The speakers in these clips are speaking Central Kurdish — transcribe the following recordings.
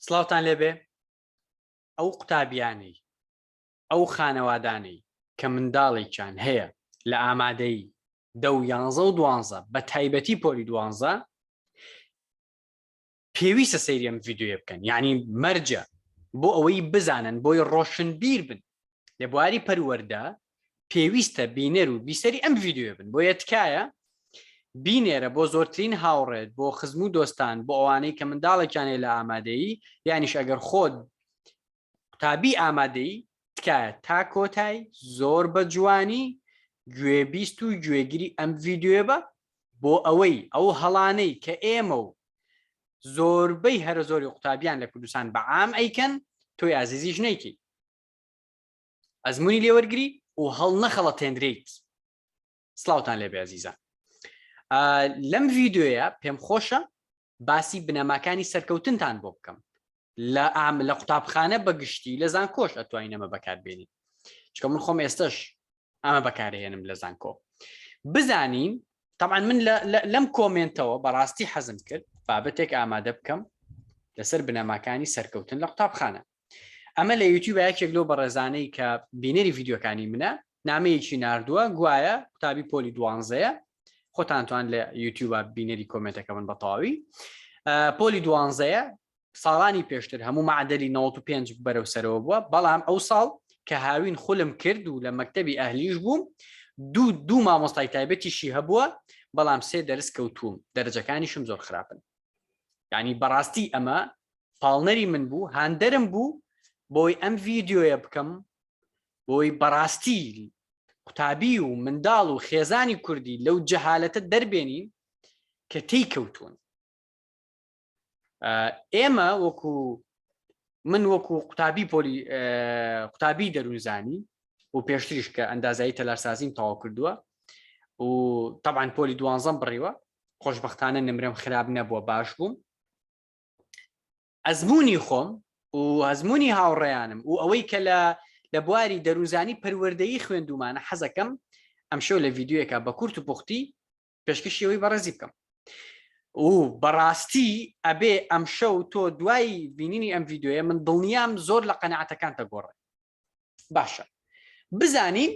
سڵاوتان لێبێ ئەو قوتابیانەی ئەو خانەوادانەی کە منداڵێکیان هەیە لە ئامادەی دە و یانزە و دوانزە بە تایبەتی پۆلی دوانزە پێویستە سەیری ئەم ڤیدیۆیە بکەن یعنی مەرجە بۆ ئەوەی بزانن بۆی ڕۆشنبیر بن لە بواری پەروەردە پێویستە بینەر و بیسەری ئەم ڤیدیۆیە بن بۆیە تکایە بینێرە بۆ زۆرترین هاوڕێت بۆ خزم و دۆستان بۆ ئەوانەی کە منداڵێکیان هەیە لە ئامادەیی یانیش ئەگەر خۆت قوتابی ئامادەی تکایە تا کۆتای زۆر بە جوانی گوێبیست و گوێگری ئەم ڤیدیۆیە بە بۆ ئەوەی ئەو هەڵانەی کە ئێمە و زۆربەی هەرە زۆری قوتابیان لە کوردستان بە عام ئەیکەن تۆی ئازیزیش نیکی ئەزمموی لێوەرگری و هەڵ نەخەڵەتێنرێیت سڵاوتان لێبێ ئازیزان لەم ڤیددیوەیە پێم خۆشە باسی بنەماکانی سەرکەوتنتان بۆ بکەم لە ئام لە قوتابخانە بەگشتی لە زانکۆش ئەتوانین ئەمە بەکاربێنین چکە من خۆم ئێستش ئەمە بەکارهێنم لە زانکۆ بزانین طبعا من لەم کۆمێنتەوە بەڕاستی حەزم کرد بابەتێک ئامادە بکەم لەسەر بنەماکانی سەرکەوتن لە قوتابخانە ئەمە لە یوتیوب یەکێک لەو بەڕێزانەی کە بینەری ڤیدیۆکانی منە نامەیەکی ناردووە گوایە قوتابی پۆلی دوانزەیە خۆتان توان لە یوتیوب بینەری کۆمێنتەکە من بەتەواوی پۆلی دوانزەیە ساڵانی پێشتر هەموو معدلی 95 بەرەو سەرەوە بووە بەڵام ئەو ساڵ کە هاوین خولم کرد و لە مەکتتەبی ئەهلیش بووم دوو دوو مامۆستای تایبەتیشی هەبووە بەڵام سێ دەرس کەوتوم دەرەجەکانیشم زۆر خراپن یعنی بەڕاستی ئەمە پاڵنەری من بوو هاندەرم بوو بۆی ئەم ڤیددیویە بکەم بۆی بەڕاستی قوتابی و منداڵ و خێزانی کوردی لەو جەهالەتە دەربێنین کە تێی کەوتون ئێمە وەکو من وەکو قوتابی پۆلی قوتابی دەروونزانی و پێشتریش کە ئەندازایی تەلارسازیم تەواو کردووە و طبعا پۆلی دوانزەم بڕیوە خۆشببختانە نمرم خراپ نەبووە باش بووم ئەزمموی خۆم و ئەزمموی هاوڕێیانم و ئەوەی کە لە لە بواری دەروزانی پەروەردەیی خوێندومانە حەزەکەم ئەمشەو لە ڤیددیوەکە بە کورت و پوختی پێشکەشی ئەوەی بەڕێزی بکەم و بەڕاستی ئەبێ ئەمشەو تۆ دوای بینینی ئەم ڤیددیوە من دڵنیام زۆر لە قەنەعەتەکان تەگۆڕێ باشە بزانین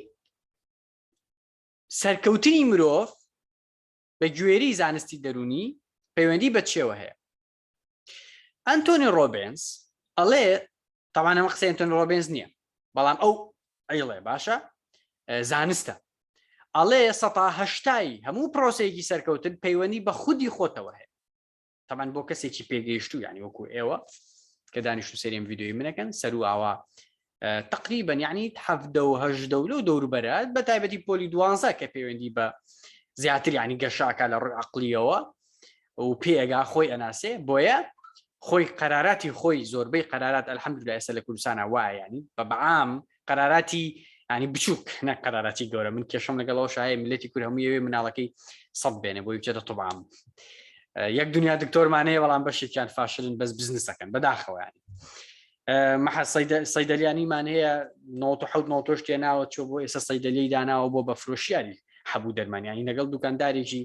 سەرکەوتنی مرۆڤ بە گوێری زانستی دەرونی پەیوەندی بە چێوە هەیە ئەنتۆنی ڕۆبێنس ئەڵێ تاوان ئەمە قسەی ئەنتۆنی ڕۆبێنس نییە بەڵام ئەو ئەیڵێ باشە زانستە ئەڵێ سەتا هەشتای هەموو پرۆسەیەکی سەرکەوتن پەیوەندی بە خودی خۆتەوە هەیە تەمان بۆ کەسێکی پێگەیشتو ینی وەکو ئێوە کە دانیشت و سەریم ڤیددیوی منەکەن سەر و ئاوا تقریبا یعنی حەفدە و هەژدە و لەو دەوروبەرە بە تایبەتی پۆلی دوانزە کە پەیوەندی بە زیاتر ینی گەشاکە لە ڕووی عقلیەوە و پێگا خۆی ئەناسێ بۆیە خۆی قەراراتی خۆی زۆربەی قەرارات الحمدلله ئێستا لە کوردستانە وایە ینی بە بەعام قەراراتی ینی بچووک نە قەراراتی گەورە من کێشم لەگەڵەوە شایە ملەتی کورد هەموو یەوێ مناڵەکەی سەد بێنێ بۆی بچێتە طبعام یەک دنیا دکتۆرمانەیە بەڵام بەشێکیان فاشلن بەس بزنسەکەن بەداخەوە ینی مەحە سەیدەلیانیمان هەیە 97 نۆتۆش تێناوە چۆ بۆ ئێستا سەیدەلیی داناوە بۆ بە فرۆشیاری حەبوو دەرمانیانی لەگەڵ دوکاندارێکی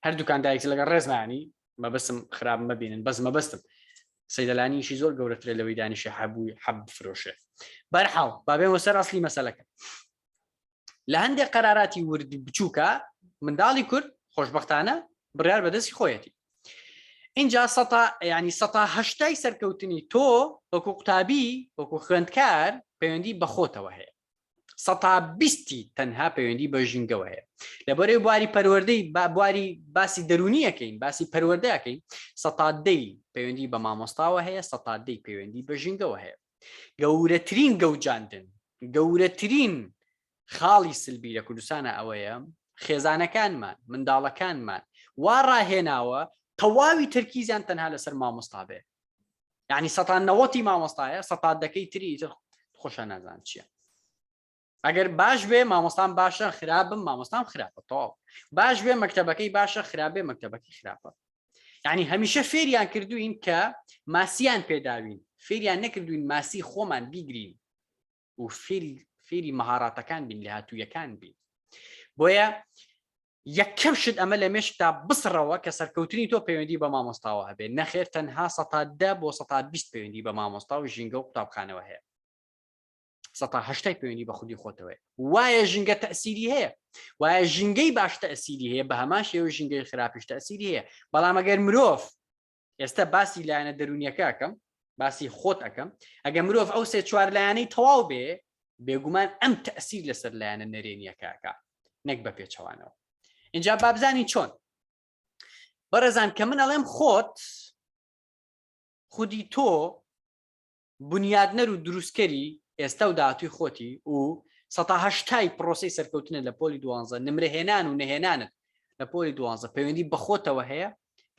هەر دوکاندارێکی لەگەڵ ڕێزمانی مەبەستم خراپ مەبینن بەس مەبەستم سەیدەلانیشی زۆر گەورەترە لەوەی دانیشی حەبووی حەب بفرۆشێ بەرحاڵ بابێمە سەر ئەسلی مەسەلەکە لە هەندێک قەراراتی وردی بچووکە منداڵی کورد خۆشببختانە بڕیار بەدەستی خۆیەتی اینجا سەتا ینی سەتا هەشتای سەرکەوتنی تۆ وەکو قوتابی وەکو خوێندکار پەیوەندی بەخۆتەوە هەیە سەتا بیستی تەنها پەیوەندی بە ژینگەوە هەیە لەبەرەی بواری پەروەردەی با بواری باسی دەرونیەکەین باسی پەروەردەکەین سەتا دەی پەیوەندی بە مامۆستاوە هەیە سەتا دەی پەیوەندی بە ژینگەوە هەیە گەورەترین گەوجاندن گەورەترین خاڵی سلبی لە کوردستانە ئەوەیە خێزانەکانمان منداڵەکانمان وا ڕاهێناوە تەواوی تەرکیزیان تەنها لەسەر مامۆستا بێ یعنی سەتان نەوەتی مامۆستایە سەتا دەکەی تری تر خۆشە نازان چییە ئەگەر باش بێ مامۆستان باشە خراپم مامۆستام خراپە تەواو باش بێ مەکتەبەکەی باشە خراپێ مەکتەبەکەی خراپە یعنی هەمیشە فێریان کردوین کە ماسیان پێداوین فێریان نەکردوین ماسی خۆمان بیگرین و فێری فێری مەهاراتەکان بین لە هاتوویەکان بین بۆیە. یەکەم شت ئەمە لە مێشکتا بسڕەوە کە سەرکەوتنی تۆ پەیوەندی بە مامۆستاوە هەبێ، نەخێر تەنها 10% بۆ 20% پەیوەندی بە مامۆستا و ژینگە و قوتابخانەوە هەیە. 80% پەیوەندی بە خودی خۆتەوەیە. وایە ژینگە تەسیری هەیە، وایە ژینگەی باش تەسیری هەیە، بە هەمان شێوە ژینگەی خراپیش تەسیری هەیە. بەڵام ئەگەر مرۆڤ ئێستا باسی لایەنە دەرونیەکە ئەکەم، باسی خۆت ئەکەم، ئەگەر مرۆڤ ئەو سێ چوار لایەنەی تەواو بێ، بێگومان ئەم تەسیر لەسەر لایەنە نەرێنیەکە ئەکا نەک بە پێچەوانەوە. اینجا بابزانین چۆن بەڕێزان کە من ئەڵێم خۆت خودی تۆ بنیادنەر و دروستکەری ئێستا و داهاتووی خۆتی و 80% پرۆسەی سەرکەوتنە لە پۆلی دوانزە نمرەهێنان و نەهێنانت لە پۆلی دوانزە پەیوەندی بەخۆتەوە هەیە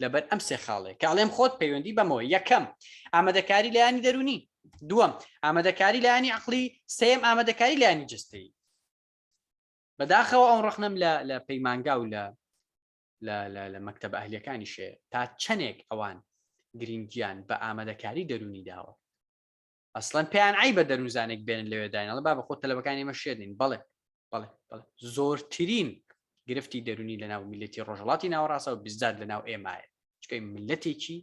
لەبەر ئەم سێ خاڵێ کە ئەڵێم خۆت پەیوەندی بەمەوە یەکەم ئامادەکاری لایەنی دەرونی دووەم ئامادەکاری لایەنی عقلی سێم ئامادەکاری لایەنی جستەیی بەداخەوە ئەو ڕخنەم لە لە پەیمانگا و لە لە لە لە مەکتەبە ئەهلیەکانیشێ تا چەندێک ئەوان گرنگیان بە ئامادەکاری دەرونی داوە ئەسڵەن پێیان عیبە دەروزانێک بێنن لەوێ داینەڵە با بە خۆ تەلەبەکانی ئێمە شێرنین بەڵێ بەڵێ بەڵێ زۆرترین گرفتی دەرونی لەناو میلەتی ڕۆژهەڵاتی ناوەڕاستە و بزداد لەناو ئێمایە چکەی میلەتێکی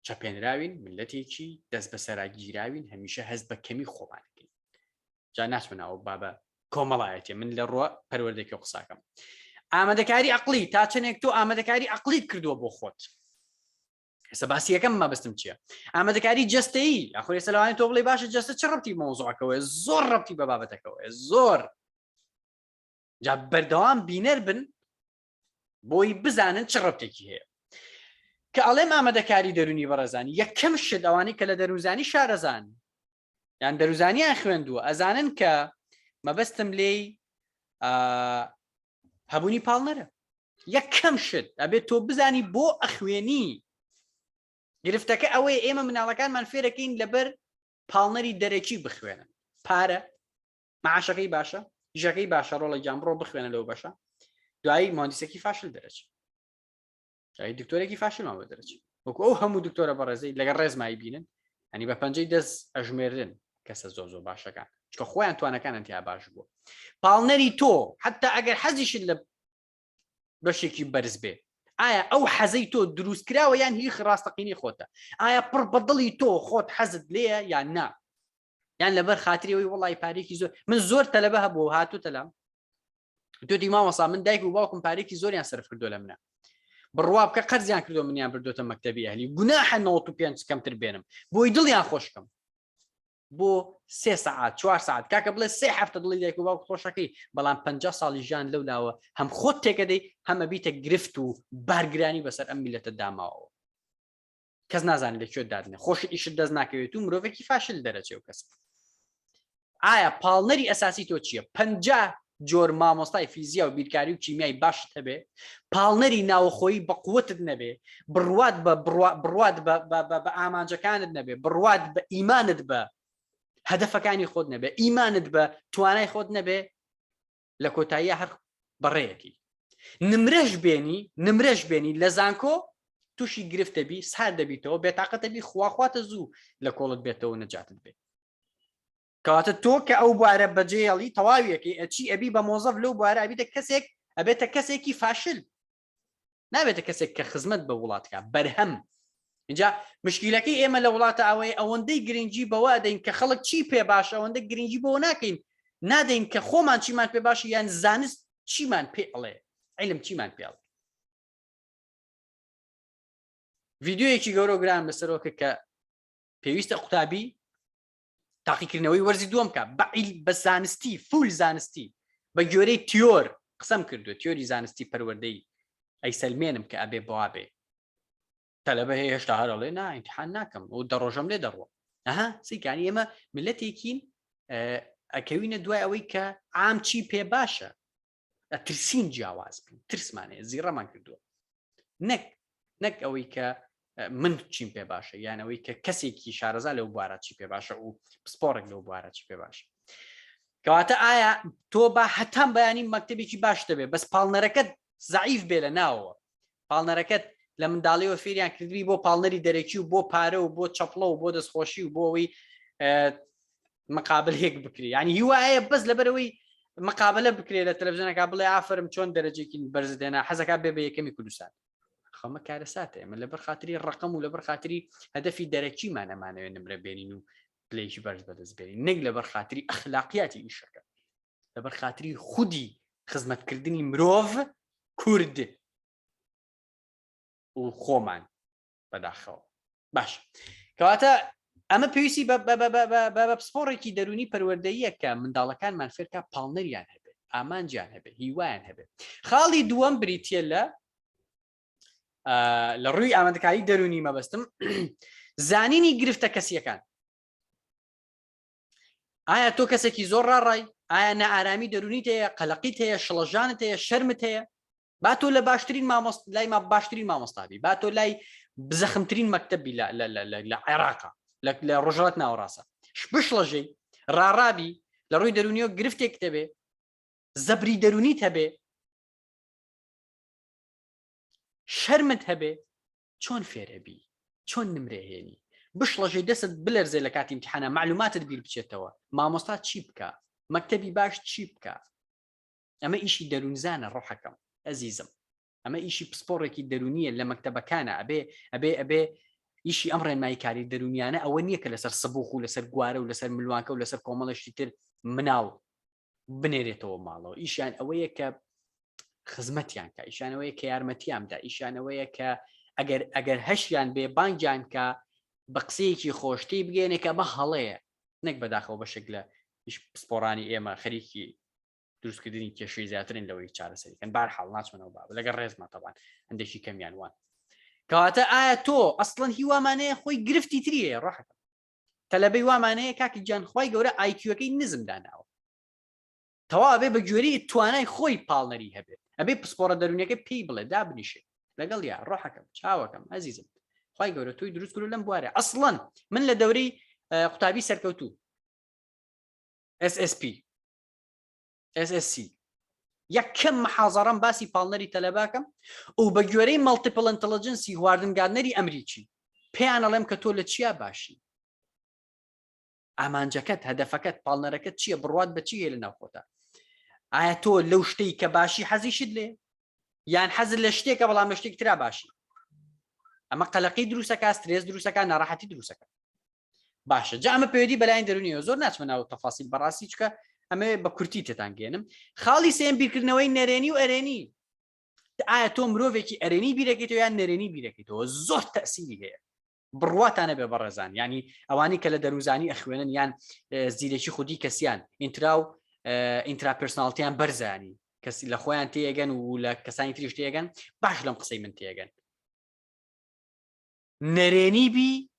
چەپێنراوین میلەتێکی دەست بەسەرا گیراوین هەمیشە هەست بە کەمی خۆمانەکەین جا ناچمە ناوە بابە کۆمەڵایەتی من لە ڕوە پەروەردەکی و قساکەم ئامادەکاری عقلی تا چەندێک تۆ ئامادەکاری عقلیت کردووە بۆ خۆت ئێستا باسی یەکەم مەبەستم چییە ئامادەکاری جەستەیی ئەخۆ ئێستا لەوانەیە تۆ بڵێ باشە جەستە چ ڕەبتی مەوزوعەکەوەیە زۆر ڕەبتی بە بابەتەکەوەیە زۆر جا بەردەوام بینەر بن بۆی بزانن چ ڕەبتێکی هەیە کە ئەڵێم ئامادەکاری دەرونی بەڕێزان یەکەم شت ئەوانەی کە لە دەروزانی شارەزان یان دەروزانیان خوێندووە ئەزانن کە مەبەستم لێی هەبوونی پاڵنەرە یەکەم شت ئەبێت تۆ بزانی بۆ ئەخوێنی گرفتەکە ئەوەیە ئێمە مناڵەکانمان فێرەکەین لەبەر پاڵنەری دەرەکی بخوێنن پارە معاشەکەی باشە ژەکەی باشە ڕۆڵە گیان بڕۆ بخوێنە لەو بەشە دوایی مهندسێکی فاشل دەرەچێت دوایی دکتۆرێکی فاشلمان بۆ دەرەچێت وەکو ئەو هەموو دکتۆرە بەڕێزەی لەگەڵ ڕێزمایی بینن ئەنی بە پەنجەی دەست ئەژمێرن کەسە زۆر زۆر باشەکان چکە خۆیان توانەکانیان تیا باش بووە پاڵنەری تۆ حتا ئەگەر حەزیشت لە بەشێکی بەرز بێ ئایا ئەو حەزەی تۆ دروست کراوە یان هیخ ڕاستەقینی خۆتە ئایا پڕ بەدڵی تۆ خۆت حەزت لێیە یان نا یان لەبەر خاتری ئەوەی وڵی پارێکی زۆر من زۆر تەلەبە هەبوو هاتوو تەلام دوتی مامۆسا من دایک و باوکم پارێکی زۆریان سەرف کردو لە منە بڕوا بکە قەرزیان کردو منیان بردوتە مەکتەبی ئەهلی گوناحە 95 کەمتر بێنم بۆی دڵیان خۆشکەم بۆ سێ سەعات چوار ساعت کاکە بڵێ سێ هەفتە دڵی دایک و باوک خۆشەکەی بەڵام پ ساڵی ژیان لەو لاوە هەم خۆت تێکەدەی هەمە بیتە گرفت و بارگرانی بەسەر ئەم میلەتە داماوە کەس نازانێت لە کوێ دادنێ خۆشت ئیشت دەست ناکەوێت و مرۆڤێکی فاشل دەرەچێ و کەس ئایا پاڵنەری ئەساسی تۆ چییە پ جۆر مامۆستای فیزیا و بیرکاری و کیمیای باشت هەبێ پاڵنەری ناوەخۆیی بە قوتت نەبێ بڕوات بە بڕوات بە ئامانجەکانت نەبێ بڕوات بە ئیمانت بە هەدەفەکانی خۆت نەبێ ئیمانت بە توانای خۆت نەبێ لە کۆتاییە هەر بەڕێیەکی نمرەش بێنی نمرەش بێنی لە زانکۆ تووشی گرفتە بی سار دەبیتەوە بێتاقەتە بی خواخواتە زوو لە کۆڵت بێتەوە نەجاتت بێ کەواتە تۆ کە ئەو بوارە بەجێڵی تەواویەکەی ئەچی ئەبی بە مۆزەف لەو بوارە ئەبیتە کەسێک ئەبێتە کەسێکی فاشل نابێتە کەسێک کە خزمەت بە وڵاتکە بەرهەم اینجا مشکیلەکەی ئێمە لە وڵاتە ئەوەی ئەوەندەی گرنگی بەوە دەین کە خەڵک چی پێ باش ئەوەندە گرنگی بۆ ناکەین نادەین کە خۆمان چیمان پێ باش یان زانست چیمان پێ ئەڵێ علم چیمان پێ ئەڵێ ڤیدیۆیەکی گەورە گران لەسەرۆکە کە پێویستە قوتابی تاقیکردنەوەی وەرزی دووەم کە بەعیل بە زانستی full زانستی بە گوێرەی تیۆر قسەم کردو تیۆری زانستی پەروەردەی ئەی سەلمێنم کە ئەبێ بەوا بێ تەلەبە هەیە هێشتا هەرڵێ نا ئیمتحان ناکەم و دەڕۆژەم لێ دەڕوە ئەها سیکانی ئێمە ملەتێکین ئەکەوینە دوای ئەوەی کە عام چی پێ باشە ئەترسین جیاواز بین ترسمان هەیە زیڕەمان کردووە نەک نەک ئەوەی کە من چیم پێ باشە یان ئەوەی کە کەسێکی شارەزا لەو بوارە چی پێ باشە و پسپۆڕێک لەو بوارە چی پێ باشە کەواتە ئایا تۆ با هەتام بەیانی مەکتتەبێکی باش دەبێ بەس پاڵنەرەکەت زعیف بێ لە ناوەوە پاڵنەرەکەت لە منداڵیەوە فێریان کردبی بۆ پاڵنەری دەرەکی و بۆ پارە و بۆ چەپڵە و بۆ دەستخۆشی و بۆ ئەوەی مقابل هێک بکری ینی هیوایە بەس لەبەرەوەی مقابلە بکرێ لە تەلەڤزیۆنەکە بڵێ ئافرم چۆن دەرەجێکی بەرز دێنا حەزەکە بێ بە یەکەمی کوردستان. خەمە کارەساتە ئێمە لەبەر خاتری ڕقم و لەبەر خاتری هەدەفی دەرەکیمان ئەمانەوێ نمرە بێنین و پلەیەکی بەرز بەدەست بێنین نەک لەبەر خاتری ئەخلاقیاتی ئیشەکە لەبەر خاتری خودی خزمەتکردنی مرۆڤ کورد و خۆمان بەداخەوە باش کەواتە ئەمە پێویستی بە پسپۆڕێکی دەرونی پەروەردەیە کە منداڵەکانمان فێرکا پاڵنەریان هەبێت ئامانجیان هەبێت هیوایان هەبێت خاڵی دووەم بریتە لە لە ڕووی ئامادەکاری دەرونی مەبەستم زانینی گرفتە کەسیەکان ئایا تۆ کەسێکی زۆر ڕاڕای ئایا نائارامی دەرونیت هەیە قەلەقیت هەیە شڵەژانت هەیە شەرمت هەیە با تۆ لە باشترین مامۆست لای ما باشترین مامۆستابی با تۆ لای بزەخمترین مەکتەبی لە عێراقا لە ڕۆژهەڵات ناوەڕاستە بشڵەژەی ڕاڕابی لە ڕووی دەرونیەوە گرفتێک دەبێ زەبری دەرونیت هەبێ شەرمت هەبێ چۆن فێرەبی چۆن نمرە هێنی بشڵەژەی دەست بلەرزێ لە کاتی امتحانە معلوماتت بیر بچێتەوە مامۆستا چی بکە مەکتەبی باش چی بکە ئەمە ئیشی دەروونزانە ڕۆحەکەم ئەزیزم ئەمە ئیشی پسپۆڕێکی دەرونیە لە مەکتەبەکانە ئەبێ ئەبێ ئەبێ ئیشی ئەم ڕێنماییکاری دەرونیانە ئەوە نییە کە لەسەر سبوخ و لەسەر گوارە و لەسەر ملوانکە و لەسەر کۆمەڵشتی تر مناڵ بنێرێتەوە ماڵەوە ئیشیان ئەوەیە کە خزمەتیان کە ئیشانەوەیە کە یارمەتیان دا ئیشانەوەیە کە ئەگەر ئەگەر هەشیان بێ بانگیان کە بە قسەیەکی خۆشتی بگەێنێ کە بە هەڵەیە نەک بەداخەوە بەشێک لە پسپۆرانی ئێمە خەریکی دروستکردنی کێشەی زیاترن لەوەی چارەسەریکەن بار حاڵ ناچمەوە باب لەگەڵ ڕێزمە تەوان هەندێکی کەمیان وان کەواتە ئایا تۆ ئەسڵەن هیوامانەیە خۆی گرفتی تریە ڕاحەکە تەلەبەی وامانەیە کاکی گیان خوای گەورە IQ ەکەی نزم داناوە تەوا ئەبێ بە گوێرەی توانای خۆی پاڵنەری هەبێت ئەبێ پسپۆڕە دەرونیەکە پێی بڵێ دابنیشێ لەگەڵ یا ڕۆحەکەم چاوەکەم ئەزیزم خوای گەورە تۆی دروست کرد لەم بوارە ئەسڵەن من لە دەورەی قوتابی سەرکەوتوو SSP SSC یەکەم محازەڕەم باسی پاڵنەری تەلەباکەم و بە گوێرەی multiple intelligence ی هاوارد گاردنەری ئەمریکی پێیان ئەڵێم کە تۆ لە چیا باشی ئامانجەکەت هەدەفەکەت پاڵنەرەکەت چییە بڕوات بە چی هەیە لە ناوخۆتە ئایا تۆ لەو شتەی کە باشی حەزیشت لێ یان حەزت لە شتێکە بەڵام لە شتێک ترا باشی ئەمە قەلەقی دروستەکە سترێس دروستەکە ناڕەحەتی دروستەکە باشە جا ئەمە پەیوەندی بەلاین دەرونیەوە زۆر ناچمە ناو تەفاسیل بەڕاستی چکە ئەمە بە کورتی تێتان گەێنم خاڵی سێم بیرکردنەوەی نەرێنی و ئەرێنی ئایا تۆ مرۆڤێکی ئەرێنی بیرەکەیتەوە یان نەرێنی بیرەکەیتەوە زۆر تەسیری هەیە بڕواتانە بێ بەڕێزان ینی ئەوانی کە لە دەروزانی ئەخوێنن یان زیرەکی خودی کەسیان intra و intrapersonality یان بەرزانی کەسی لە خۆیان تێگەن و لە کەسانی تریش تێگەن باش لەم قسەی من تێگەن نەرێنی بی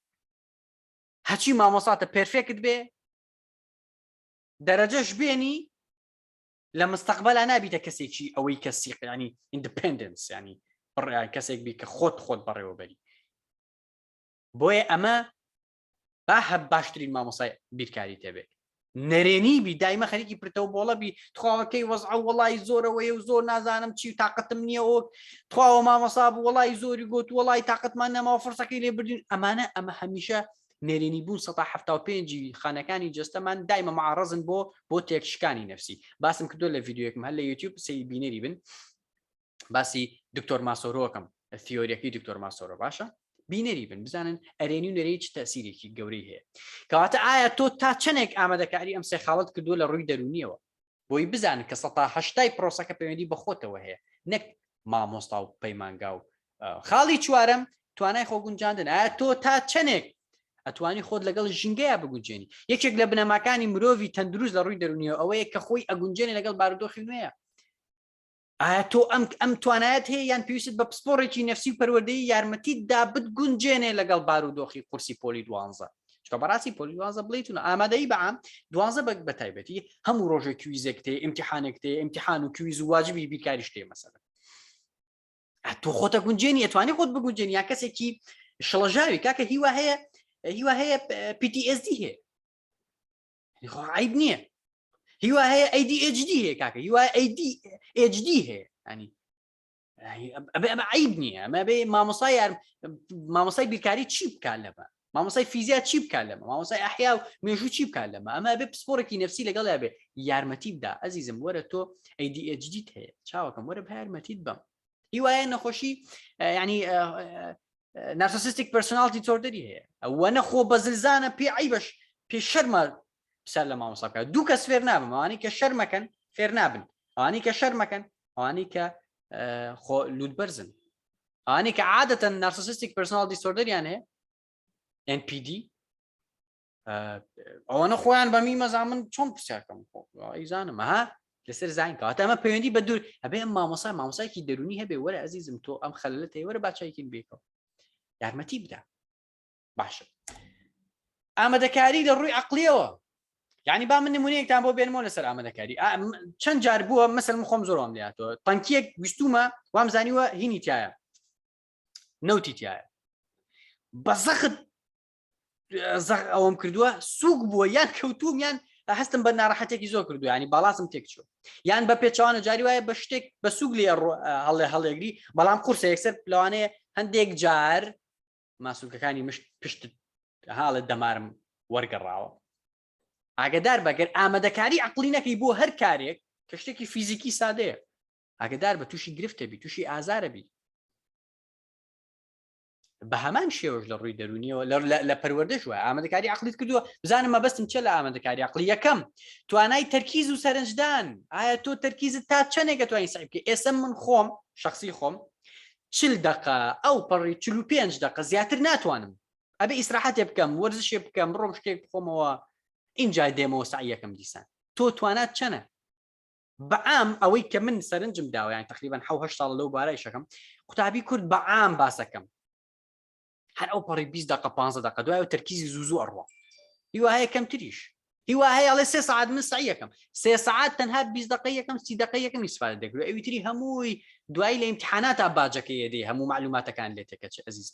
هەچی مامۆساتە perfect بێ دەرەجەش بێنی لە مستەقبەلا نابیتە کەسێکی ئەوەی کە سیقیانی independence ینی بڕیان کەسێک بی کە خۆت خۆت بەڕێوەبەری بۆیە ئەمە با هەب باشترین مامۆسای بیرکاری تێبێت نەرێنی بی دایمە خەریکی پرتە و بۆڵە بی تخواوەکەی وەزع و وەڵی زۆرەوەی و زۆر نازانم چی و تااقەتم نییە ئۆک تخواوە مامۆسا بوو وەڵی زۆری گوت وەڵی تااقەتمان نەماوە فرسەکەی لێ بردین ئەمانە ئەمە هەمیشە نەرێنی بوون 1970 خانەکانی جەستەمان دایمە معڕزن بۆ بۆ تێکشکانی نفسی باسم کردو لە ڤیددیوەکم هەر لە یوتیوب سەی بینەری بن باسی دکتۆر ماسۆرۆکەم تیۆریەکەی دکتۆر ماسۆرۆ باشە بینەری بن بزانن ئەرێنی و نەرێنی چ تەسیرێکی گەورەی هەیە کەواتە ئایا تۆ تا چەندێک ئامادەکاری ئەم سێ خاڵت کردووە لە ڕووی دەرونیەوە بۆی بزانن کە 180 پرۆسەکە پەیوەندی بە خۆتەوە هەیە نەک مامۆستا و پەیمانگا و خاڵی چوارەم توانای خۆگونجاندن ئایا تۆ تا چەندێک ئەتوانی خۆت لەگەڵ ژینگەیە بگونجێنی یەکێک لە بنەماکانی مرۆڤی تەندروست لە ڕووی دەرونیەوە ئەوەیە کە خۆی ئەگونجێنێ لەگەڵ بارودۆخی نوێیە ئایا تۆ ئەم ئەم توانایەت هەیە یان پێویستت بە پسپۆڕێکی نەفسی و پەروەردەیی یارمەتیت دا بتگونجێنێ لەگەڵ بارودۆخی قورسی پۆلی دوانزە چکە بەڕاستی پۆلی دوانزە بڵیتون ئامادەی بەعام دوانزە بە بە تایبەتی هەموو ڕۆژێک quiz ێک تێ ئیمتحانێک تێ ئیمتحان و quiz و واجبی بیرکاریش تێ مەسەلەن تۆ خۆتە گونجێنی ئەتوانی خۆت بگونجێنی یا کەسێکی شڵەژاوی کاکە هیوا هەیە هیوا هەیە PTSD هەیە خۆ عیب نییە هیوا هەیە ADHD هەیە کاکە هیوا ADHD هەیە ینی ئەبێ ئەمە عیب نییە ئەمە بێ مامۆسای یار مامۆسای بیرکاری چی بکات لەمە؟ مامۆسای فیزیا چی بکات لەمە؟ مامۆسای ئەحیا و مێژوو چی بکات لەمە؟ ئەمە بێ پسپۆڕێکی نەفسی لەگەڵ بێ یارمەتی بدا. ئەزیزم وەرە تۆ ADHD هەیە، چاوەکەم وەرە بە یارمەتیت بەم. هیوایە نەخۆشی ینی narcissistic personality disorder ی هەیە، ئەوە نەخۆ بەزلزانە، پێ عیبەش پێ شەرمە پرسیار لە مامۆستا بکات. دوو کەس فێر نابن، ئەوانەی کە شەرمەکەن فێر نابن، ئەوانەی کە شەرمەکەن، ئەوانەی کە خۆ لوت بەرزن، ئەوانەی کە عادەتەن narcissistic personality disorder یان هەیە NPD، ئەوانە خۆیان بە میمەزا من چۆن پرسیارکەم ئەیزانم ها لەسەر زین. کەواتە ئەمە پەیوەندی بە دوور هەبێ ئەم مامۆسا مامۆسایکی دەرونی هەبێ، وەرە ئەزیزم تۆ ئەم خەلەلت هەیە، وەرە باچایکین بێکەوە یارمەتی بدە. باشە، ئامادەکاری لە ڕووی عقلیەوە، یعنی با من نمونەیەکتان بۆ بێنمەوە لەسەر ئامادەکاری. چەند جار بووە مەسەل من خۆم زۆرم لاتەوە تەنکیەک ویستومە وام زانیوە هینی تایە نەوتی تایە، بە زەخت ئەوەم کردووە سوک بووە یان کەوتوم یان هەستم بە ناڕەحەتێکی زۆر کردو، ینی باڵاسم تێکچوو، یان بە پێچوانە جاری وایە بە شتێک بە سوک لێ هەڵێ هەڵێگری بەڵام قورسە، یەکسەر لەوانەیە هەندێک جار ماسولکەکانی مشت پشت هاڵە دەمارم وەرگەڕاوە. ئاگدار بەگەر ئامادەکاری عقلی نەکەی بۆ هەر کارێک کە شتێکی فیزیکی سادەیە، ئاگدار بە تووشی گرفتە بی، تووشی ئازارە بی. بە هەمان شێوەش لە ڕووی دەرونیەوە لە پەروەردەش وایە. ئامادەکاری عقلیت کردووە، بزانم مەبەستم چە لە ئامادەکاری عقلی. یەکەم توانای تەرکیز و سەرنجدان. ئایا تۆ تەرکیزت تا چەندێکە توانی سعی بکەی؟ ئێستا من خۆم شخصی خۆم 40 دقە ئەو پەڕی 45 دقە زیاتر ناتوانم، ئەبێ ئیسراحەتێ بکەم، وەرزشێ بکەم، بڕۆم شتێک بخۆمەوە، ئینجا دێمەوە سعیەکەم دیسان. تۆ توانات چەنە؟ بەعام ئەوەی کە من سەرنجم داوە، یان تقریبا 7 ساڵ لەو بارای شەکەم، قوتابی کورد بەعام باسەکەم هەر ئەو پەڕی 20 دقە 15 دقە دوای تەرکیزی زوو زوو ئەڕوا، هیوا هەیە کەمتریش، هیوا هەیە ئەڵێ سێ سەعات من سعیەکەم، سێ سەعات تەنها 20 دقە یەکەم 30 دقە یەکەم ئیسفادە دەکرێت، ئەوی تری هەمووی دوایی لە ئیمتحاناتا باجەکەی یەدەی، هەموو معلوماتەکان لێ تێکەچێ ئەزیز.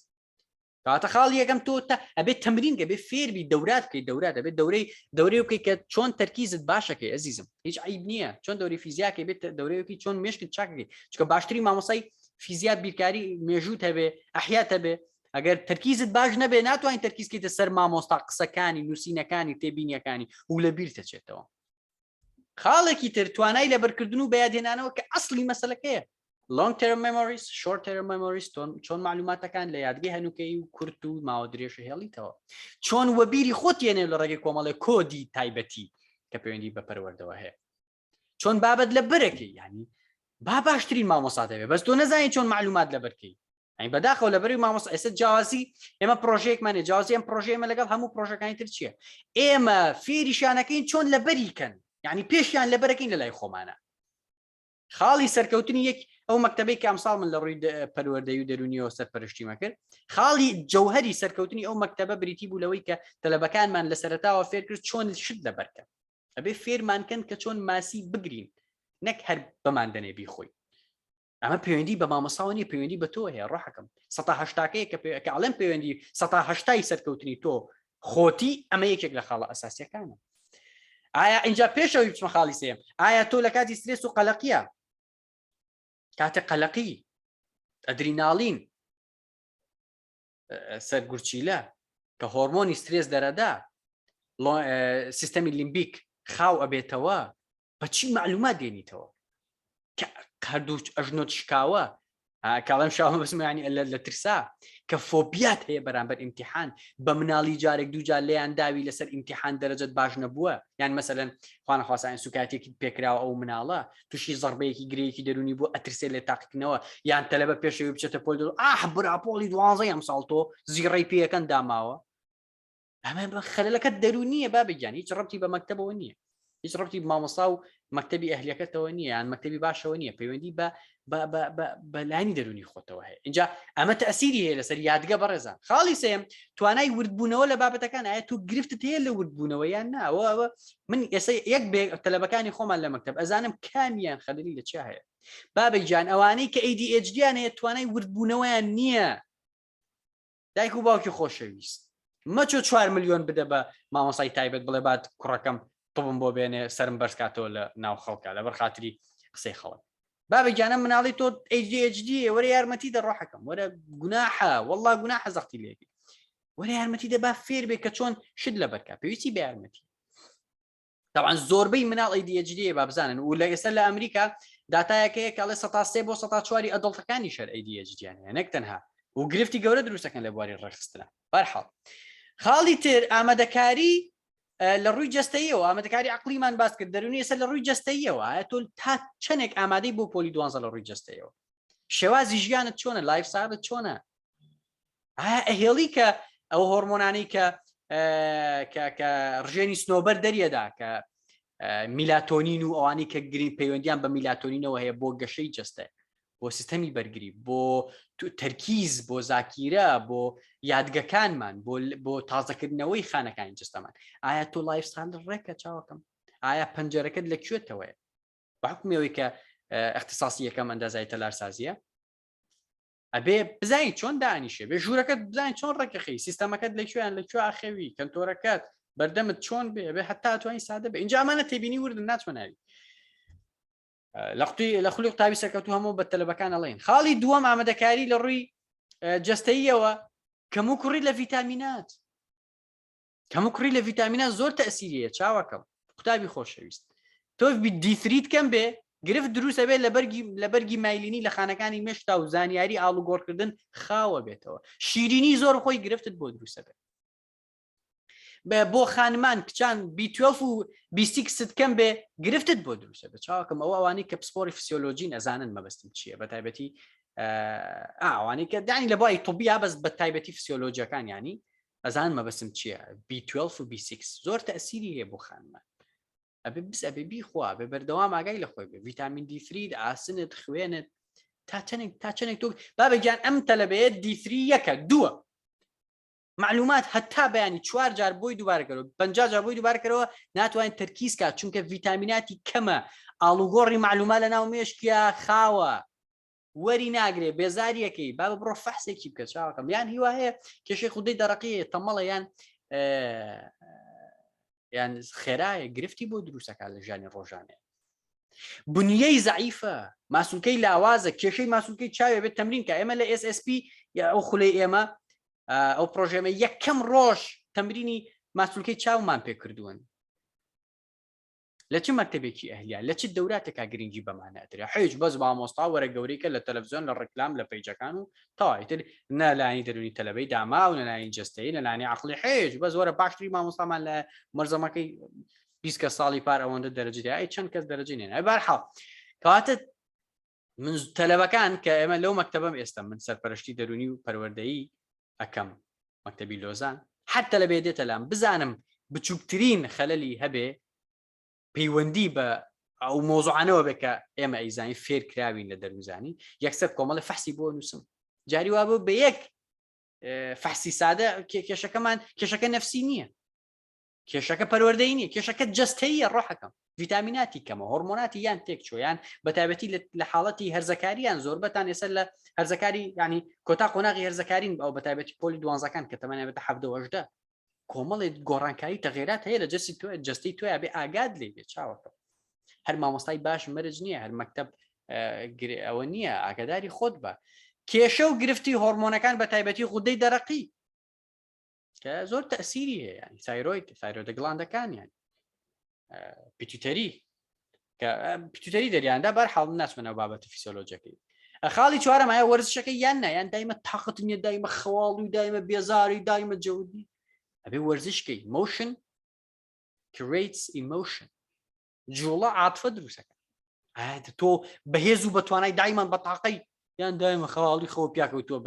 کەواتە خاڵی یەکەم تۆ تا ئەبێت تەمرین کە بێ فێربی دەورات بکەیت، دەورات ئەبێت دەورەی دەورەی بکەیت کە چۆن تەرکیزت باشەکەی ئەزیزم، هیچ عیب نییە. چۆن دەوری فیزیاکەی بێت، دەورەیەکی چۆن مێشکت چاکەکەی، چونکە باشترین مامۆسای فیزیا بیرکاری مێژووت هەبێ ئەحیات هەبێ، ئەگەر تەرکیزت باش نەبێ ناتوانین تەرکیز کەیتە سەر مامۆستا قسەکانی نووسینەکانی تێبینیەکانی و لە بیر دەچێتەوە. خاڵێکی تر توانای لەبەرکردن و بەیادهێنانەوە کە ئەسڵی مەسەلەکەیە، long term memories، short term memories، چۆن معلوماتەکان لە یادگەی هەنووکەی و کورت و ماوە درێژە هێڵیتەوە، چۆن وەبیری خۆت یێنێ لە ڕێگەی کۆمەڵێک کۆدی تایبەتی کە پەیوەندی بە پەروەردەوە هەیە، چۆن بابەت لە بەرەکەی. ینی با باشترین مامۆستا دەبێت بەس تۆ نەزانین چۆن معلومات لەبەرکەی. ئەی بەداخەوە لەبەری مامۆستا ئێستا جیاوازی ئێمە پرۆژەیەکمانێ، جیاوازی ئەم پرۆژەیە ئێمە لەگەڵ هەموو پرۆژەکانی تر چییە؟ ئێمە فێریشانەکەین چۆن لەبەری کەن، یعنی پێشیان لەبەرەکەین لە لای خۆمانە. خاڵی سەرکەوتنی یەک ئەو مەکتەبەی کە ئەمساڵ من لە ڕووی پەروەردەی و دەرونیەوە سەرپەرشتیمە کرد، خاڵی جەوهری سەرکەوتنی ئەو مەکتەبە بریتی بوو لەوەی کە تەلەبەکانمان لە سەرەتاوە فێر کرد چۆن شت لەبەرکەن. ئەبێ فێرمان کەن کە چۆن ماسی بگرین نەک هەر بەمان دەنێ بیخۆی. ئەمە پەیوەندی بە مامۆساوە نیە، پەیوەندی بە تۆ هەیە ڕۆحەکەم. سەتا هەشتاکەیە کە کە ئەڵێم پەیوەندی سەتا هەشتای سەرکەوتنی تۆ خۆتی، ئەمە یەکێک لە خاڵە ئەساسیەکانە. ئایا اینجا پێشەوەی بچمە خاڵی سێم، ئایا تۆ لە کاتی سترێس و قەلەقیە، کاتێ قەلەقی ئەدریناڵین سەرگورچیلە کە هۆرمۆنی سترێس دەرەدا، سیستەمی لیمبیک خاو ئەبێتەوە، بە چی معلومات دێنیتەوە؟ کە هەردوو ئەژنۆت شکاوە، کاڵم شاوە بەسمانی لە ترسا، کە فۆبیات هەیە بەرامبەر ئیمتحان، بە مناڵی جارێک دووجار لێیان داوی لەسەر ئیمتحان دەرەجەت باش نەبووە، یان مەسەلەن خوانەخواستە سوکایەتێکی پێکراوە، ئەو مناڵە تووشی زەربەیەکی گرەیەکی دەرونی بوو، ئەترسێ لێ تاقیکردنەوە، یان تەلەبە پێشەوەی بچێتە پۆل ئاح برا پۆڵی دوانزە ئەم ساڵ تۆ زیڕەی پێیەکەن داماوە. ئەمە خەلەلەکە دەرونیە بابە گیان، هیچ ڕەبتی بە مەکتەبەوە نییە، هیچ ڕەبتی مامۆستا و مەکتەبی ئەهلیەکەتەوە نییە یان مەکتەبی باشەوە نییە، پەیوەندی بە بە لانی دەرونی خۆتەوە هەیە. اینجا ئەمە تەسیری هەیە لەسەر یادگە بەڕێزان. خاڵی سێم توانای وردبوونەوە لە بابەتەکان. ئایا تۆ گرفتت هەیە لە وردبوونەوە یان ناوە؟ ئەوە من ئێستا یەک بێ تەلەبەکانی خۆمان لە مەکتەب ئەزانم کامیان خەلەلی لە چیا هەیە. بابە گیان ئەوانەی کە ADHD یان هەیە توانای وردبوونەوەیان نییە. دایک و باوکی خۆشەویست مەچۆ 4 میلیۆن بدە بە مامۆسای تایبەت بڵێ بات کوڕەکەم طبم بۆ بێنێ سرم بەرزکاتەوە لە ناو خەڵکە لەبەر خاتری قسەی خەڵک. بابە گیانە مناڵی تۆ ADHD وەرە یارمەتی دە ڕۆحەکەم، وەرە گوناحە، والله گوناحە زەختی لێکی. وەرە یارمەتی دەبا فێر بێ کە چۆن شت لەبەرکە پێویستی بە یارمەتی. تاوان زۆربەی مناڵ ADHD با بزانن و لە ئێستا لە ئەمریکا داتایەکەیە کە ئەڵێ 3 بۆ 4 adult ەکانی شەر ADHD یان هەیە نەک تەنها و گرفتی گەورە دروستەکەن لە بواری ڕێکخستنە. بەرحاڵ خاڵی تر ئامادەکاری لە ڕووی جەستەیەوە، ئامادەکاری عقلیمان باس کرد، دەرونی ئێستا لە ڕووی جەستەیەوە ئایا تۆ تا چەندێک ئامادەی بۆ پۆلی دوانزە لە ڕووی جەستەیەوە؟ شێوازی ژیانت چۆنە؟ lifestyle ت چۆنە؟ ئایا ئەهێڵی کە ئەو هۆرمۆنانەی کە کە ڕژێنی سنۆبەر دەریەدا کە میلاتۆنین و ئەوانی کە گرین پەیوەندیان بە میلاتۆنینەوە هەیە بۆ گەشەی جەستە، بۆ سیستەمی بەرگری، بۆ تەرکیز، بۆ زاکیرە، بۆ یادگەکانمان، بۆ تازەکردنەوەی خانەکانی جستەمان. ئایا تۆ lifestyle ڕێکە چاوەکەم؟ ئایا پەنجەرەکەت لە کوێتەوەیە؟ بە حکومی ئەوەی کە اختصاصی یەکەم ئەندازای تەلارسازیە، ئەبێ بزانین چۆن دانیشێ، بێ ژوورەکەت بزانین چۆن ڕێکەخەی، سیستەمەکەت لە کوێیان لە کوێ ئاخێوی، کەنتۆرەکەت بەردەمت چۆن بێ، بێ هەتا توانی سادە بێ. اینجا ئەمانە تێبینی وردن ناچمە ناوی. لە قوتی لە خولی قوتابی سەرکەوتوو هەموو بە تەلەبەکان ئەڵێن. خاڵی دووەم ئامادەکاری لە ڕووی جەستەییەوە کەم و کوڕی لە ڤیتامینات. کەم و کوڕی لە ڤیتامینات زۆر تەسیریە چاوەکەم قوتابی خۆشەویست. تۆ دیثریت کەم بێ گرفت دروستە بێت لە بەرگی مایلینی لە خانەکانی مێشتا و زانیاری ئاڵوگۆڕکردن خاوە بێتەوە. شیرینی زۆر خۆی گرفتت بۆ دروستە بێت. بۆ خانمان کچان B12 و B6 ت کەم بێ گرفتت بۆ دروستە بە چاوەکەم. ئەوە ئەوانەی کە پسپۆری فسیۆلۆژین ئەزانن مەبەستم چییە، بە تایبەتی ئەوانەی کە دانی لە بواری طبیە بەس بە تایبەتی فسیۆلۆژیەکان ینی ئەزان مەبەستم چییە. B12 و B6 زۆر تەسیری هەیە بۆ خانمان. ئەبێ بس ئەبێ بیخوا بێ بەردەوام ئاگای لە خۆی بێ. ڤیتامین D3، ئاسنت، خوێنت تا چەندێک تا چەندێک تۆ بابە گیان ئەم تەلەبەیە D3 یەکە دووە معلومات هەتا بەیانی چوار جار بۆی دووبارە کەرەوە، 50 جار بۆی دووبارە کەرەوە، ناتوانێت تەرکیز کات، چونکە ڤیتامیناتی کەمە، ئاڵوگۆڕی معلومات لە ناو مێشکیا خاوە، وەری ناگرێ، بێزاریەکەی. بابە بڕۆ فەحسێکی بکە چاوەکەم، یان هیوا هەیە کێشەی غودەی دەڕەقی هەیە، تەمەڵە یان یان خێرایە گرفتی بۆ دروستەکات لە ژیانی ڕۆژانێ. بنیەی زەعیفە، ماسولکەی لاوازە، کێشەی ماسولکەی چاوێ بێت تەمرین کە ئێمە لە SSP یا ئەو خولەی ئێمە ئەو پرۆژێمە یەکەم ڕۆژ تەمرینی ماسولکەی چاومان پێ کردوون. لە چ مەکتەبێکی ئەهلیا لە چ دەوراتێکا گرنگی بەمانە ئەدرێ؟ حیچ، بەس مامۆستا وەرە گەورەی کە لە تەلەفزیۆن لە ڕیکلام لە پەیجەکان و تەواوی تر، نە لایەنی دەروونی تەلەبەی داما و نە لایەنی جەستەیی نە لایەنی عەقڵی، حیچ، بەس وەرە باشترین مامۆستامان لە مەرزەمەکەی 20 کە ساڵی پار ئەوەندە دەرەجە ئەی چەند کەس دەرەجەی نێنا. بەرحاڵ کەواتە من تەلەبەکان کە ئێمە لەو مەکتەبەم ئێستا من سەرپەرشتی دەرونی و پەروەردەیی ئەەکەم مەکتەبی لۆزان، هەر تەلەبێ دێتە لام بزانم بچووکترین خەلەلی هەبێ پەیوەندی بە ئەو مۆزوعانەوە بێ کە ئێمە ئەیزانین فێر کراوین لە دەروزانی، یەکسەر کۆمەڵی فەحسی بۆ نووسم. جاری وا بوو بە یەک فەحسی سادە کێشەکەمان کێشەکە نەفسی نییە، کێشەکە پەروەردەی نییە، کێشەکە جەستەیە، ڕۆحەکەم ڤیتامیناتی کەمە، هۆرمۆناتی یان تێکچوە، یان بە تایبەتی لە حاڵەتی هەرزەکاریان زۆربەتان ئێستا لە هەرزەکاری ینی کۆتا قۆناغی هەرزەکارین، ئەو بە تایبەتی پۆلی دوانزەکان کە تەمەنیان بێتە حەڤدە و هەژدە، کۆمەڵێک گۆڕانکاری تەغیرات هەیە لە جەستی تۆ جەستەی تۆیا بێ ئاگاد لێ بێ چاوەکە. هەر مامۆستای باش مەرج نییە، هەر مەکتەب ئەوە نییە، ئاگاداری خۆت بە. کێشە و گرفتی هۆرمۆنەکان بە تایبەتی غودەی دەرەقی کە زۆر تەسیری هەیە، ینی thyroid، thyroid gland ەکان، یان pituitary کە pituitary دەریاندا. بەر حاڵ ناچمەنەوە بابەتی فیسۆلۆجەکەی. خاڵی چوارەم ئایا وەرزشەکە یان نا، یان دایمە تاقەت نییە، دایمە خەواڵ و دایمە بێزاری، دایمە جەودی؟ ئەبێ وەرزشکەی. Motion creates emotion، جوڵە عاتفە دروستەکە. تۆ بەهێز و بەتوانای دایمان بە تاقەی یان دایمە خەواڵی خەوە پیاکەوتووە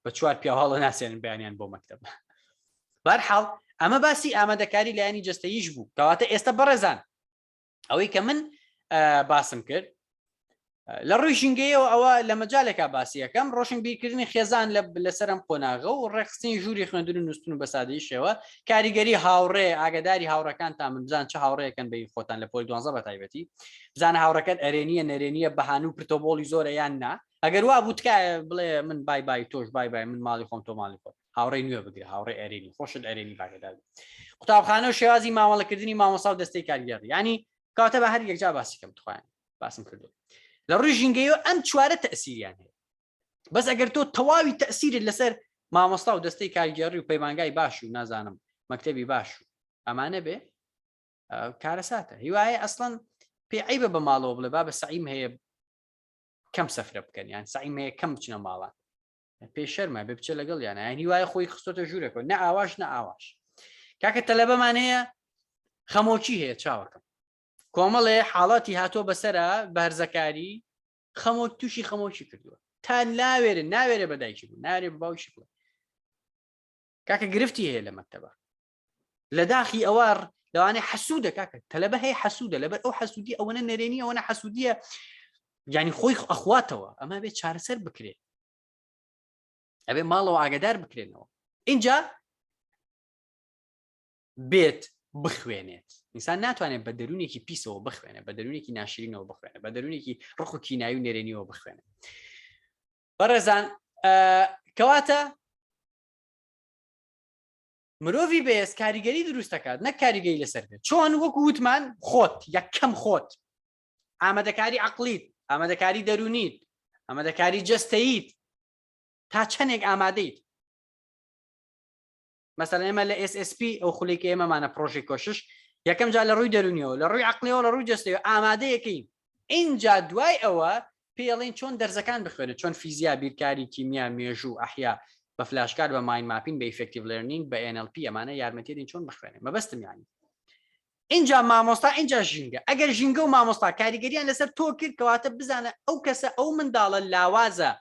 بە چوار پیاواڵە ناسێنن بەیانیان بۆ مەکتەب. بەرحاڵ ئەمە باسی ئامادەکاری لایەنی جەستەییش بوو. کەواتە ئێستا بەڕێزان ئەوەی کە من باسم کرد لە ڕووی ژینگەیەوە ئەوە لە مەجالێکا باسی یەکەم ڕۆشنبیرکردنی خێزان لەسەر ئەم قۆناغە و ڕێکخستنی ژووری خوێندن و نووسن و بەسادەی شێوە کاریگەری هاوڕێ، ئاگداری هاوڕەکان تا من بزان چه هاوڕێیەکەن بەی خۆتان لە پۆلی دوانزە بە تایبەتی، بزانە هاوڕەکەت ئەرێنیە نەرێنیە، بەهانە و پرتۆبۆڵی زۆرە یان نا. ئەگەر وا بوو تکایە بڵێ من بای بای، تۆش بای بای، من ماڵی خۆم تۆ ماڵی خۆت. هاوڕێی نوێ بگرە، هاوڕێ ئەرێنی، خۆشت ئەرێنی باگەدار. قوتابخانە و شێوازی مامەڵەکردنی مامۆسا و دەستەی کارگێڕی، ینی کاتە بە هەر یەکجا باسی کەم تخوایان باسم کردو. لە ڕووی ژینگەیەوە ئەم چوارە تەسیریان هەیە. بەس ئەگەر تۆ تەواوی تەسیرت لەسەر مامۆستا و دەستەی کارگێڕی و پەیمانگای باش و نازانم مەکتەبی باش و ئەمانە بێ کارەساتە هیوایە ئەسڵەن پێ عیبە بە ماڵەوە بڵێ با بە سەعیم هەیە کەم سەفرە بکەن یان سەعیم هەیە کەم بچنە ماڵان پێ شەرمە بێ بچێ لەگەڵ یان یان هیوایە خۆی خستۆتە ژوورەکە نە ئاواش نە ئاواش کاکە تەلەبەمان هەیە خەمۆکی هەیە چاوەکەم کۆمەڵێ حاڵاتی هاتووە بەسرە بە هەرزەکاری خەمۆک تووشی خەمۆکی کردووە تا ناوێرە ناوێرە بە دایکی بوو ناوێرێ بە باوکی بڵێ کاکە گرفتی هەیە لە مەکتەبە لە داخی ئەوە لەوانەیە حەسوودە کاکە تەلەبە هەیە حەسوودە لەبەر ئەو حەسوودی ئەوەنە نەرێنی ئەوەنە حەسوودیە یعنی خۆی ئەخواتەوە ئەمە بێت چارەسەر بکرێت ئەبێ ماڵەوە ئاگدار بکرێنەوە اینجا بێت بخوێنێت ئینسان ناتوانێت بە دەروونێکی پیسەوە بخوێنێت بە دەروونێکی ناشرینەوە بخوێنێت بە دەروونێکی ڕق و کینایی و نەرێنیەوە بخوێنێت بەڕێزان کەواتە مرۆڤی بەهێز کاریگەری دروست دەکات نەک کاریگەری لەسەر بێت چۆن وەکو وتمان خۆت یەکەم خۆت ئامادەکاری عقلیت ئامادەکاری دەرونیت ئامادەکاری جەستەیت تا چەندێک ئامادەیت مەسەلەن ئێمە لە SSP ئەو خولێک ئێمەمانە پرۆژەی کۆشش یەکەم جار لە ڕووی دەرونیەوە لە ڕووی عقلیەوە لە ڕووی جەستەیەوە ئامادەیەکەین ئینجا دوای ئەوە پێڵین چۆن دەرزەکان بخوێنێت چۆن فیزیا بیرکاری کیمیا مێژوو ئەحیا بە flashcard بە mind mapping بە effective learning بە NLP ئەمانە یارمەتی دین چۆن بخوێنێت مەبەستم یانی اینجا مامۆستا اینجا ژینگە ئەگەر ژینگە و مامۆستا کاریگەریان لەسەر تۆ کرد کەواتە بزانە ئەو کەسە ئەو منداڵە لاوازە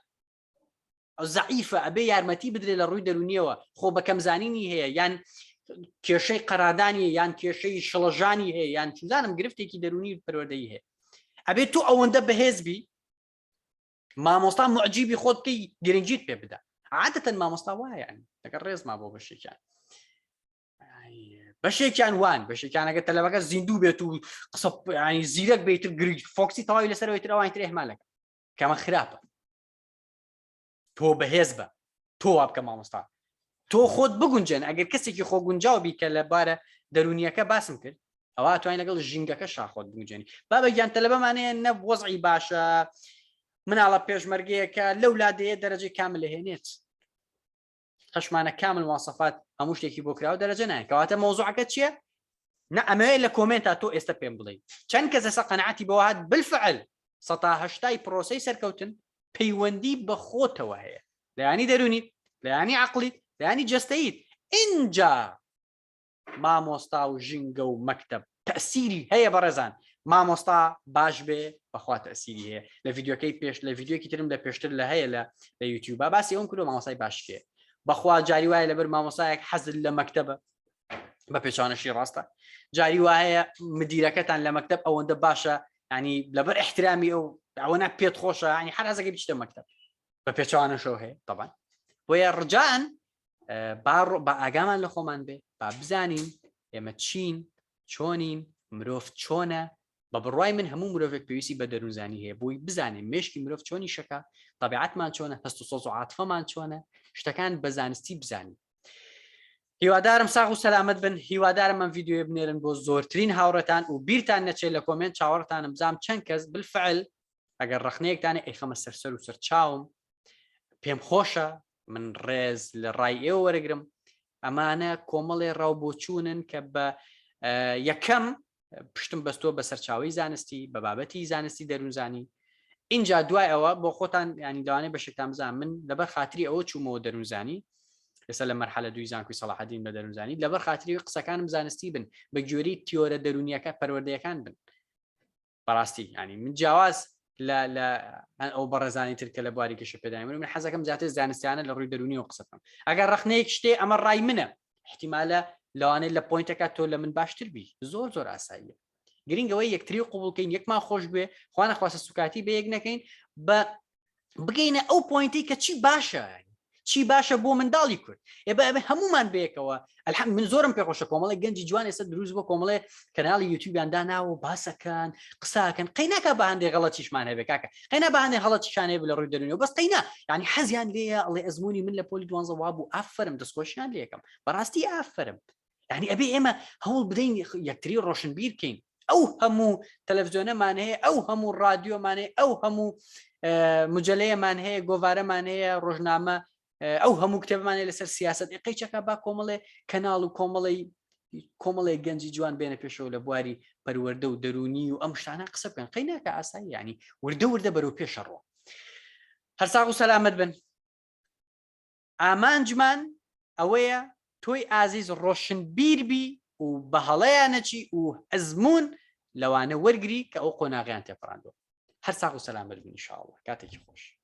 ئەو زەعیفە ئەبێ یارمەتی بدرێت لە ڕووی دەرونیەوە خۆ بەکەم زانینی هەیە یان کێشەی قەرادانی یان کێشەی شڵەژانی هەیە یان چزانم گرفتێکی دەرونی پەروەردەیی هەیە ئەبێت تۆ ئەوەندە بەهێز بی مامۆستا معجیبی خۆت بکەی گرنگیت پێ بدە عادەتەن مامۆستا وایە لەگەڵ ڕێزما بۆ بەشێکیان بەشێکیان وان بەشێکیانەکە تەلەبەکە زیندوو بێت و قسە زیرەک بێتر گرنگ focus ی تەواوی لەسەرەوەی تر ئەوانی تر ئەهمالەکە کەمە خراپە تۆ بەهێز بە تۆ وا بکە مامۆستا تۆ خۆت بگونجێن ئەگەر کەسێکی خۆ گونجاو بی کە لە بارە دەرونیەکە باسم کرد ئەوە توانین لەگەڵ ژینگەکە شاخۆت بگونجێنی بابە گیان تەلەبەمانەیە نە وەزعی باشە مناڵە پێشمەرگەیەکە لەو لادەیە دەرەجەی کامل لەهێنێت خەشمانە کامل واسەفات هەموو شتێکی بۆ کراوە دەرەجە نایە کەواتە مەوزوعەکە چییە؟ نە ئەمەوێت لە comment ا تۆ ئێستا پێم بڵێ چەند کەس ئێستا قەناعەتی بەوە هات بالفعل سەتا هەشتای پرۆسەی سەرکەوتن پەیوەندی بە خۆتەوە هەیە لایانی دەرونیت لایانی عقلیت لایانی جەستەیت ئینجا مامۆستا و ژینگە و مەکتەب تەسیری هەیە بەڕێزان مامۆستا باش بێ بەخوا تەسیری هەیە لە ڤیددیوکەی پێش لە ڤیددیوکی ترم لە پێشتر لە هەیە لە لە یوتیوب با باسی ئەوم کردو مامۆستای باشکێ بەخوا جاری وایە لەبەر مامۆسایەک حەزت لە مەکتەبە بە پێچانەشی ڕاستە جاری وایە مدیرەکەتان لە مەکتب ئەوەندە باشە ینی لەبەر احترامی ئەو ئەوە پێت خۆشە ینی هەر حەزەکە بچتە مەکتب بە پێچەوانەشەوە هەیە طبعا بۆیە ڕجان با ئاگامان لە خۆمان بێ با بزانین ئێمە چین چۆنین مرۆڤ چۆنە بە بڕوای من هەموو مرۆڤێک پێویستی بە دەروونزانی هەیە بۆی بزانێ مێشکی مرۆڤ چۆنی شەکە طبیعەتمان چۆنە هەست و سۆز و عاتفەمان چۆنە شتەکان بە زانستی بزانین هیوادارم ساغ و سەلامت بن هیوادارم ئەم ڤیدیۆیە بنێرن بۆ زۆرترین هاوڕێتان و بیرتان نەچێت لە comment چاوەڕتانم بزانم چەند کەس بالفعل ئەگەر ڕەخنەیەکتانە ئەیخەمە سەرسەر و سەرچاوم پێم خۆشە من ڕێز لە ڕای ئێوە وەرەگرم ئەمانە کۆمەڵێ ڕاو بۆچوونن کە بە یەکەم پشتم بەستووە بە سەرچاوی زانستی بە بابەتی زانستی دەروونزانی اینجا دوای ئەوە بۆ خۆتان ینی لەوانەیە بەشێکتان بزان من لەبەر خاتری ئەوە چوومەوە دەروونزانی ئێستا لە مەرحەلە دوی زانکوی سەڵاحەدین بە دەروونزانی لەبەر خاتری قسەکانم زانستی بن بە گوێری تیۆرە دەرونیەکە پەروەردەیەکان بن بەڕاستی ینی من جیاواز لە لە ئەو بەڕێزانی تر کە لە بواری گەشە پێدای من من حەزەکەم زیاتر زانستیانە لە ڕووی دەرونی و قسە بکەم ئەگەر ڕخنەیەک شتێ ئەمە ڕای منە احتیمالە لەوانەیە لە point ەکە تۆ لە من باشتر بی زۆر زۆر ئاساییە گرنگەوەی یەکتری و قوبولکەین یەکمان خۆش بێ خوانە خواستە سوکاتی بە یەک نەکەین بە بگەینە ئەو point ەی کە چی باشە چی باشە بۆ منداڵی کورد ئێ بە ئەمە هەمومان بەیەکەوە الحم من زۆرم پێخۆشە کۆمەڵی گەنجی جوان ئێستا دروست بۆ کۆمەڵێ کەناڵی یوتیوبیان داناوە و باسەکان قساکەن قەیناکە بە هەندێک غەڵەتیشمان هەبێ کاکە قەینا بە هەندێک غەڵەتیشان هەیە لە ڕووی دەروونیەوە بەس قەینا یعنی حەزیان لێیە ئەڵێ ئەزمموی من لە پۆلی دوانزە وابوو ئافرم دەستخۆشیان لێکەم بەڕاستی ئافرم یعنی ئەبێ ئێمە هەوڵ بدەین یەکتری ڕۆشنبیر کەین ئەو هەموو تەلەڤزیۆنەمان هەیە ئەو هەموو ڕادیۆمان هەیە ئەو هەموو مجلەیەمان هەیە گۆڤارەمان هەیە ڕۆژنامە. ئەو هەموو کتێبمانێ لەسەر سیاست قەیچەکە با کۆمەڵێ کەناڵ و کۆمەڵی کۆمەڵێک گەنجی جوان بێنە پێشەوە لە بواری پەروەردە و دەرونی و ئەم شتانە قسە بکەن. قەی ناکە ئاسایی، ینی وردە وردە بەرەو پێشەڕۆ. هەر ساغ و سەلامەت بن. ئامانجمان ئەوەیە تۆی ئازیز ڕۆشنبیر بی و بە هەڵەیا نەچی و ئەزموون لەوانە وەرگری کە ئەو قۆناغیان تێپەڕاندووە. هەر ساغ و سەلامەت بن ان شاء اللە. کاتێکی خۆش.